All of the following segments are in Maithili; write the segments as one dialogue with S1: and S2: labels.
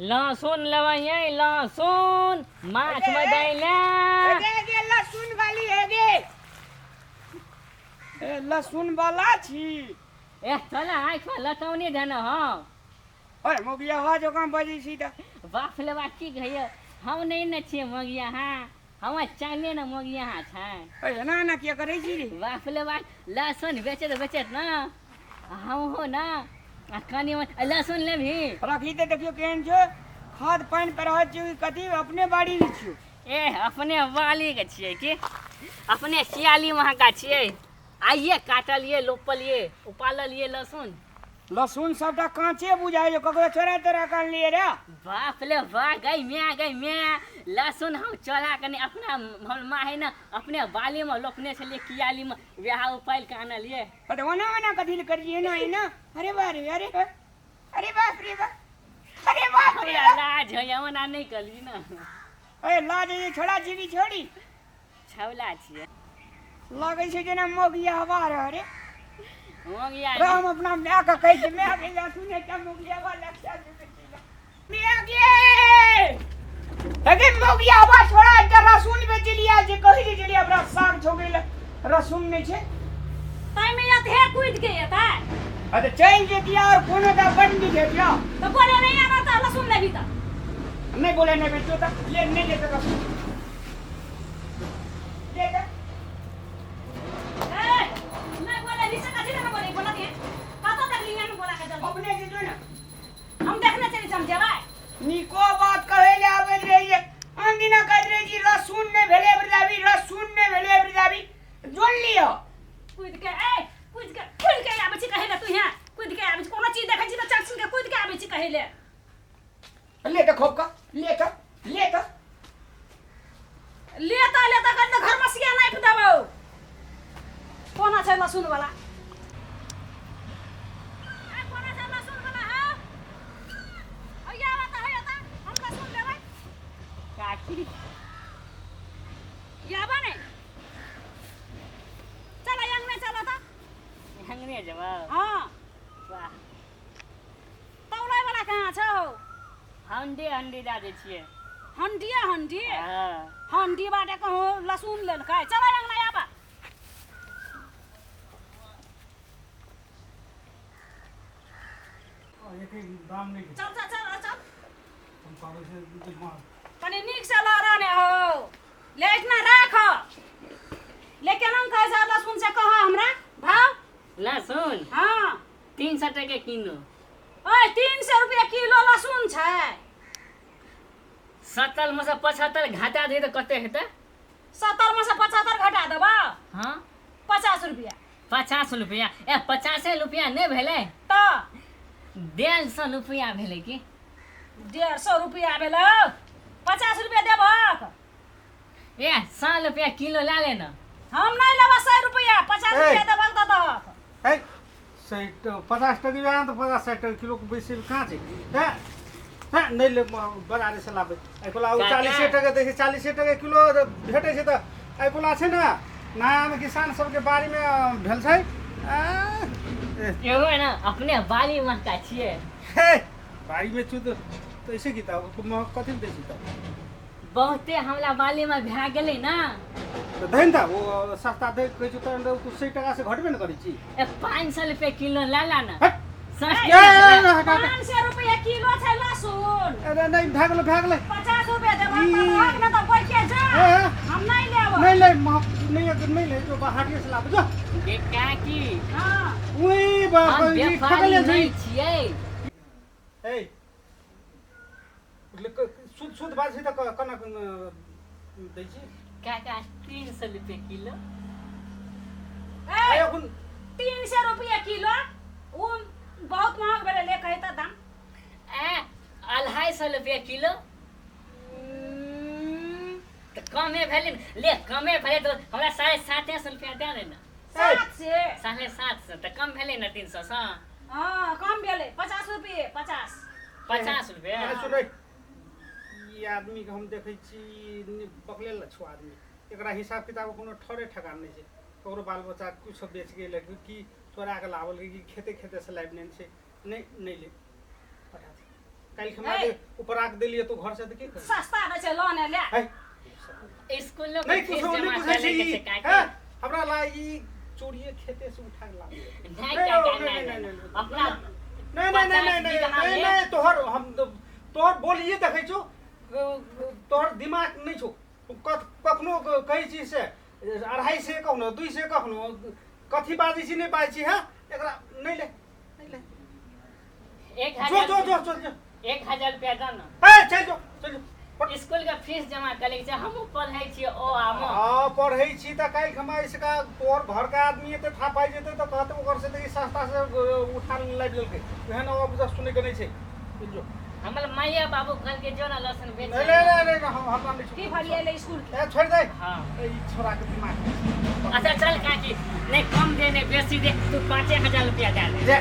S1: लहसुन लेबै यै लहसुन माछ
S2: ए, ए,
S1: बदैला
S2: गे गे लहसुन वाली हे गे। ए लहसुन वाला छी।
S1: ए चल आँखि में लटौनी देने हौ।
S2: अरे मोगिया हवा जकाँ बजै छी तऽ।
S1: बाप ले बाप की कहियो, हम नहि ने छियै मोगिया। हाँ, हमर चाले ने मोगिया छै।
S2: ए एना एना किया करै छी रे?
S1: बाप ले बाप, लहसुन बेचैत बेचैत ने हम हो ने आ कनि लहसुन लेबही?
S2: रखी तऽ देखियौ केहन छौ, खाद पानि पर रहल छियौ कि कथी, अपने बाड़ी के छियौ?
S1: ए अपने बाली के छियै कि अपने सियाली महका छियै। आइये काटलियै, लोपलियै, उपाललियै लहसुन।
S2: लहसुन सबटा काँचे बुझाइ छौ, ककरो चोरा तोरा कऽ अनलियै रे?
S1: बाप ले बा, गई म्या गई म्या, लहसुन हम चोरा कऽ नहि, अपना हमर माँ है ने अपने बाली में लोपने छलियै, कियाली में, वएह उपालि कऽ आनलियै।
S2: तऽ ओना ओना कथी लए करियै एना एना? अरे बा रे, अरे अरे बाप रे बाप, अरे बाप रे।
S1: हमरा लाज होइए, ओना नहि कहली ने।
S2: ए लाज होइए छोड़ा जीवी छोड़ी।
S1: छौला छियै।
S2: लगै छै जेना मोगिया हवा रह रे।
S1: मोगिया
S2: रे, हम अपना माय के कहै छी, माय के लहसुन एकटा मोगिया हवा लक्षा माय गे। अगे मोगिया हवा छोड़ा, एकटा रसून बेच लिया जे कहै जे छलियै हमरा साग छोड़ै लए रसून नहि छै।
S3: ताहिमे एतहे कूदि के एतै।
S2: अरे चलि जेतियै आओर कोनो तऽ बड नीक हेतियै।
S3: तऽ बोले नहि आना तऽ लहसुन लेबही तऽ।
S2: नहि बोले नहि बेचो तऽ ले, नहि लेते रसून ले तऽ।
S3: ए नहि बोले भी से कथी लए बोले बोला के कतऽ देखली एहन बोला के जल्दी?
S2: अपने जेतो ने।
S3: हम देखने चली हम जेबै।
S2: नीको बात कहै ले आबैत रहियै, आन दिना कहैत रहै छी रसून नहि भेलै बृदाबी, रसून नहि भेलै बृदाबी, जोन लिअ।
S3: कूदि के ए कूदि के कूदि के आबै छी कहै ले, तू यहाँ कूदि के आबै छी, कोनो चीज देखै छी तऽ चट के कूदि के आबै छी कहै ले।
S2: ले तऽ खोप कऽ ले तऽ, ले तऽ।
S3: लेता लेता कर घर में सिया नापि देबौ। कोना छै लहसुन वाला? ए कोना छै लहसुन वाला? हौ हैया आबऽ तऽ, हैया तऽ हम लहसुन लेबै।
S1: काकी
S3: आबऽ ने, चल अंगने चल तऽ।
S1: अंगने जेबै?
S3: हाँ।
S1: वाह।
S3: तौलै वाला कहाँ छौ?
S1: हंडी हंडी दए दै छियै।
S3: हंडिये हंडी?
S1: हाँ।
S3: हंडी बाटे कहूँ लहसुन लेलकै। चल अंगना आबऽ।
S4: दाम नहि।
S3: चल चल चल चल।
S4: हम कहबै से
S3: कनि नीक से लऽ रहने हो, ले इतना राख ले। केना कहै छै लहसुन से कह हमरा भाव।
S1: लहसुन?
S3: हाँ।
S1: 300 टके किलो।
S3: ओए 300 रुपया किलो लहसुन छै?
S1: 70 में से 75 घटा दे तऽ कते हेतै?
S3: 70 में से 75 घटा देबऽ?
S1: हाँ।
S3: 50 रुपया।
S1: 50 रुपया? ए 50 रुपया नहि भेलै।
S3: तऽ
S1: 150 रुपया भेलै की?
S3: 150 रुपया भेलै? 50 रुपया देबहक?
S1: ए 100 रुपया किलो लए ले ने।
S3: हम नहि लेबऽ 100 रुपया, 50
S4: ए।
S3: रुपया देबहक तऽ दहक।
S4: है 60 50 टके जाना तऽ 50 60 टके किलो के बेसी कहाँ छै? है है नहि ले, बाजारे से लाबै एहि कोला। ओ
S1: काका।
S4: 40 टके दै छै, 40 टके किलो भेटै छै। तऽ एहि कोला छै ने नयामे किसान सबके बाड़ीमे भेल छै। आ, ए,
S1: एगो ने अपने बाली महका छियै।
S4: हे बाड़ीमे छु तऽ ऐसे की तऽ कथी दै छी तऽ?
S1: बहुते हमरा बाली में भए गेलै ने।
S4: तऽ दही तऽ ओ सस्ता दै कहै छौ तऽ तू 100 टका से घटबे ने करै छी।
S1: ए 500 रुपये किलो ला ला ने।
S4: हट।
S1: सस्ते
S4: ए, ए, ए, हट, हट।
S3: 500 रुपया किलो छै लहसुन?
S4: अरे नहि, भए गेलै भए गेलै।
S3: 50 रुपया देबहक तऽ दहक, नहि तऽ बैठे जा।
S4: ए, ए।
S3: हम नहि लेब।
S4: नहि ले, नहि नहि ले, जो हाटिए से लाब जो।
S1: गे काकी।
S3: हाँ।
S4: उई बाप
S1: हम
S4: रे, ई
S1: व्यापारी
S4: ठकले छै।
S1: नहि छियै।
S4: ए शुद्ध शुद्ध बात छै तऽ केना दै छी?
S1: काका 300 रुपये किलो।
S3: ए
S4: एखन
S3: 300 रुपया किलो ओ बहुत महग भेलै, ले कहै तऽ दाम।
S1: ए 250 रुपये किलो तऽ कमे भेलै ने। ले कमे भेलै तऽ हमरा 750 रुपया दए दे ने।
S3: 700?
S1: 750 तऽ कम भेलै ने 300 सँ।
S3: हाँ कम भेलै 50 रुपये, 50।
S1: 50 रुपये।
S4: अरे सुनै, ई आदमीके हम देखै छी बकलेल छौ आदमी, एकरा हिसाब किताब कोनो ठरे ठेकान नहि छै। ककरो बाल बच्चा किछो बेच गेल कि चोरा कऽ लाबल कि खेते खेते से लाबि नेने छै। नहि नहि ले, पठा दे। काल्हि खमा जे उपराक देलियै तो घर से तऽ की करबै?
S3: सस्ता दै छै लऽ ने ले।
S4: है,
S1: स्कूल लोग
S4: नहि
S1: फीस
S4: कुछो नहि
S1: जमा
S4: बुझै
S1: करे
S4: छै
S1: के
S4: ई
S1: छै काकी।
S4: हैं? हमरा ला ई चोरिये खेते से उठा के ला
S1: नहीं
S4: नहीं,
S1: काका,
S4: नहीं,
S1: नहीं,
S4: नहीं,
S1: नहीं,
S4: नहीं,
S1: अपना
S4: नहीं नहीं नहीं नहीं
S1: 50 बीघा
S4: नहीं
S1: में-
S4: नहीं तोहर हम तोहर बोलिए देखै छौ, तोहर दिमाग नहीं छौ। कखनो कहै छी से 250 कखनो 200 कखनो कथी बाजै छी, नहि बाजै छी। है एकरा नहीं ले, नहीं ले।
S1: एक
S4: जो जो
S1: हजार
S4: जो चल जो।
S1: 1000 रुपया दो ना।
S4: ए चल जो, चल जो।
S1: स्कूल के फीस जमा करे के छै, हमहूँ पढ़ै छियै ओ आमो।
S4: हाँ पढ़ै छी तऽ काल्हि खमा इसका तोहर घर के आदमी एते था पाइ जेतै तऽ कहतै ओकर से तऽ ई सस्ता से उठा लाबि लेलकै। एहन अब जब सुनै के नहि छै। चल जो।
S1: हमर माइया बाबू कहलकै जो ना लहसुन बेच।
S4: नहीं नहीं नहीं नहीं हम हमरा नहीं
S3: की भरिए ले स्कूल के?
S4: ए छोड़ दे।
S1: हाँ।
S4: ए, ई छोरा के दिमाग।
S1: अच्छा चल काकी, नहीं कम दे नहीं बेसी दे, तू 5000 रुपया दे दे।
S4: जे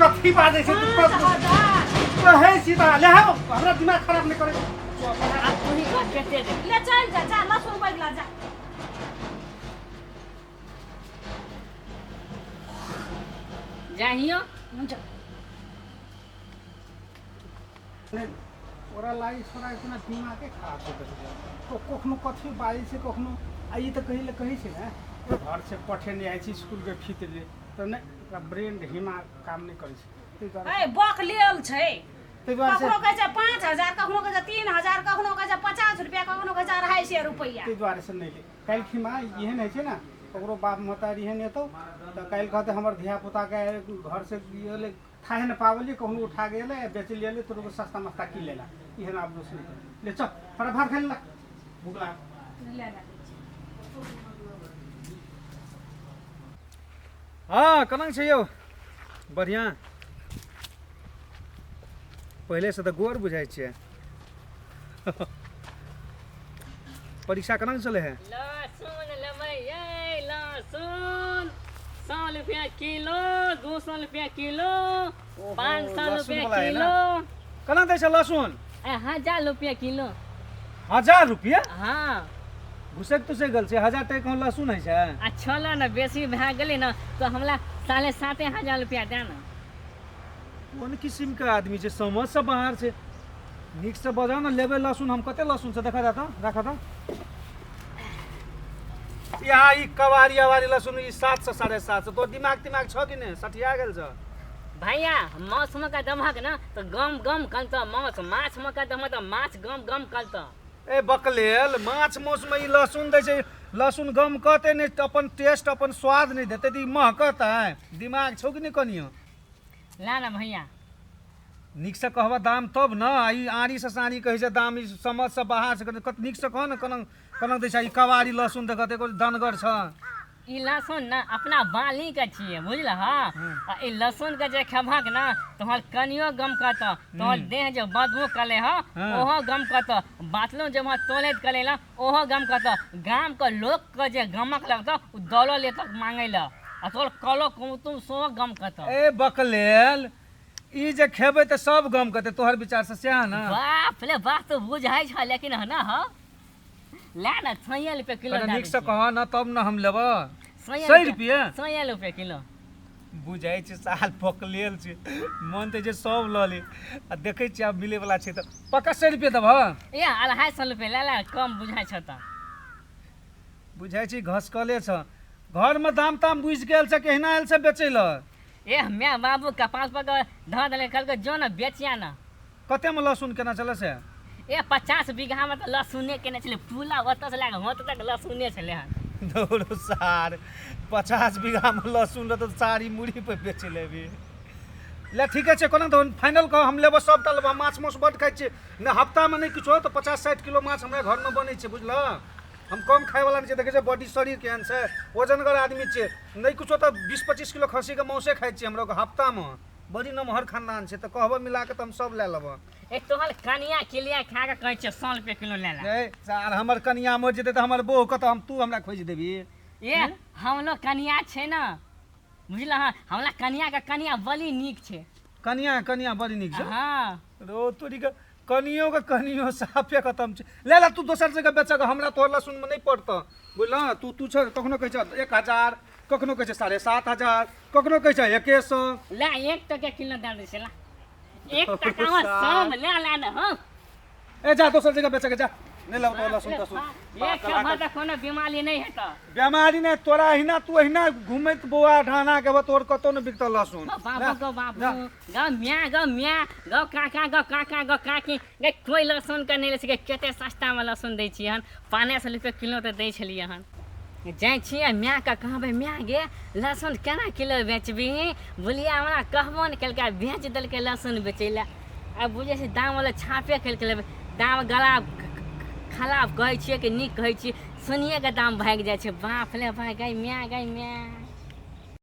S4: कथी बाजै छै तू?
S3: 5000।
S4: कहै छी तऽ ले आउ, हमरा दिमाग खराब नहि करे।
S1: अब तू ही कह कते दे।
S3: ले चल जा, जा लहसुन बदला जा।
S1: जाहियो।
S3: जा।
S4: नहि, ओकरा लागि छोरा के कोनो दिमागे खराब हो गेल छै। कखनो कथी बाजै छै कखनो। आ ई तऽ कहै लए कहै छै ने घर से पठेने जाइ छै स्कूल के फीस ले तऽ नहि, ओकरा ब्रेन दिमाग काम नहि करै छै ताहि दुआरे।
S3: ए बक लेल छै।
S4: ताहि दुआरे से
S3: कखनो कहै छै 5000, कखनो कहै छै 3000, कखनो कहै छै 50 रुपया, कखनो कहै छै 250 रुपया।
S4: ताहि दुआरे से नहि ले। काल्हि खिमा एहन होइ छै ने, ककरो बाप महतारी एहन एतौ तऽ काल्हि कहतै हमर धियापुताके घर से एलै थाहे नहि पाबलियै, कखनो उठा के एलै बेच लेलै, तोरो सस्ता मस्ता की लेला। एहन आब दोष नहि कर। ले चल फटाफट खाइ ला, भूख लागल।
S3: ले ले।
S5: हाँ केना छै यौ? बढ़िआँ। पहिलेसँ तऽ गोर बुझाइ छियै। परीक्षा केना चलै है?
S1: लहसुन लेबै यै, लहसुन 100 रुपया किलो, 200 रुपया किलो, 500
S5: लहसुन
S1: रुपया
S5: वाला है ना?
S1: किलो।
S5: केना दै छै लहसुन?
S1: ए 1000 रुपया किलो।
S5: 1000 रुपया?
S1: हाँ।
S5: घुसक तुसक गेल छै? 1000 टका लहसुन होइ छै?
S1: आ छल ने बेसी भए गेलै ने तऽ हमरा 7500 रुपया दे ने।
S5: कोन किसिमके आदमी छै, समझसँ बाहर छै। नीकसँ बजाउ ने, लेबै लहसुन हम। कते लहसुन छै देखा जाता, राख तऽ। यहाँ ई कबारी अबारी लहसुन ई 700 750। तोर दिमाग तिमाग छ कि नहि? सठिया गेल छ?
S1: भैया माछ मका दमहक ने तऽ गम गम करतऽ माछ, माछ मका दमहक तऽ माछ गम गम करतऽ।
S5: ए बकलेल, माछ मासुमे ई लहसुन दै छै, लहसुन गम कहतै नहि तऽ अपन टेस्ट अपन स्वाद नहि देतै तऽ ई महकतै? दिमाग छौ कि नहि कनियो?
S1: ला ना भैया।
S5: नीकसँ कहबऽ दाम तब ने। आ ई आड़ीसँ साड़ी कहै छै दाम, ई समझसँ बाहर छै। कत नीकसँ कह ने, केना केना दै छै ई कबारी लहसुन? देखत एगो दनगर छ।
S1: ई लहसुन ने अपना बाली के छियै, बुझलह? आ ई लहसुन के जे खेबहक ने तोहर कनियो गम करतऽ, तोहर देह जे बदबू कले ह
S5: हाँ।
S1: ओहो गम करतऽ, बाथरूम जे वहाँ टॉयलेट करे ला ओहो गम करतऽ, गाम के लोक के जे गमक लगतऽ ओ दौड़ल एतऽ मांगै लए, आ तोहर कलो कुतुम सेहो गम करतऽ।
S5: ए बकलेल, ई जे खेबै तऽ सब गम करतै तोहर विचारसँ, सएह ने?
S1: बाप रे बाप, तो बुझाइ छ लेकिन ह ना ह ला ना 100 रुपया किलो
S5: कने
S1: दए दै
S5: नीकसँ
S1: छियै।
S5: कह ने तब ने हम लेबऽ।
S1: 100
S5: 100 रुपये?
S1: 100 रुपया किलो।
S5: बुझाइ छै साल पकलेल छै, मन तऽ छै सब लऽ ली। आ देखै छियै आब मिलैवला छै तऽ पक्का 100 रुपये देबह?
S1: ए 250 रुपया ला ला, कम बुझाइ छ तऽ।
S5: बुझाइ छै घसकले छ। घरमे दाम ताम बुझि गेल छ कि एहिना आयल छ बेचै लए?
S1: ए my बाबू कपाल पर के धऽ देलकै, कहलकै जो ने बेचिया ने।
S5: कतेमे लहसुन केना चलै से?
S1: ए 50 बीघामे तऽ लहसुने केने छलै, पुला ओतऽ से लए कऽ होत तक लहसुने छलै हन।
S5: दौड़ो सार, 50 बीघामे लहसुन रहतौ तऽ सारी मुड़ी पर बेच लेबी। ले ठीके छै, कोना तऽ फाइनल कह, हम लेबो सबटा लेबो। हम माछ मासु बड्ड खाइ छियै ने, हफ्तामे नहि किछो तऽ 50-60 किलो माछ हमरा घरमे बनै छै, बुझलह? हम कम खायवला नहि छियै। देखै छियै बॉडी शरीर केहन छै, वजनगर आदमी छियै। नहि किछो तऽ 20-25 किलो खस्सीके मासुए खाइ छियै हमरो हफ्तामे। बड़ी नमहर खानदान छै, तऽ कहबऽ मिला कऽ तऽ हम सब लए लेबऽ।
S1: ए तोहर कनिया किलिया खा कऽ कहै छियै 100 रुपया किलो लै ला।
S5: ए सार, हमर कनिया मरि जेतै तऽ हमर बोह कतऽ हम तू हमरा खोजि देबही?
S1: ए हमरो कनिया छै ने, बुझलह? हमरा कनिया के कनिया बड़ी नीक छै।
S5: कनिया कनिया बड़ी नीक छै?
S1: हाँ।
S5: रो तोरी के कनियो के कनियो साफे खतम छै। ले ला तू दोसर जगह बेचऽ के, हमरा तोहर लहसुनमे नहि पड़तऽ, बुझलह? तू तू छ कखनो कहै छ 1000, कखनो कहै छ 7500, कखनो कहै छ 100।
S1: ला 1 टके किलो दए दै छै, ला एक टका में सब ले ला न हम।
S5: ए जा दोसर जगह बेचे के जा, नहीं लेबो तोरा लहसुन तहसुन।
S1: एक खेबह तऽ कोनो बीमारी नहि हेतौ।
S5: बेमारी नहि तोरा, अहिना तू अहिना घुमैत बौआ ढाना के तोर कतौ नहि बिकतौ लहसुन।
S1: गौ बाबू गौ बाबू गौ म्या गौ म्या गौ काका गौ काका गौ काकी गे, कोइ लहसुन के नहि लै छै। कते सस्तामे लहसुन दै छियै हन, 500 रुपये किलो तऽ दै छलियै हन। जाइ छियै मायके कहबै, माय गे लहसुन केना किलो बेचबही? बुलिया हमरा कहबो नहि केलकै, बेच देलकै लहसुन बेचै लए। आब बुझै छै दामवला छापे खेलकै लेबै दाम गला खराब कहै छियै कि नीक कहै छियै, सुनिएके दाम भागि जाइ छै। बाप रे भाइ, गै माय गै माय।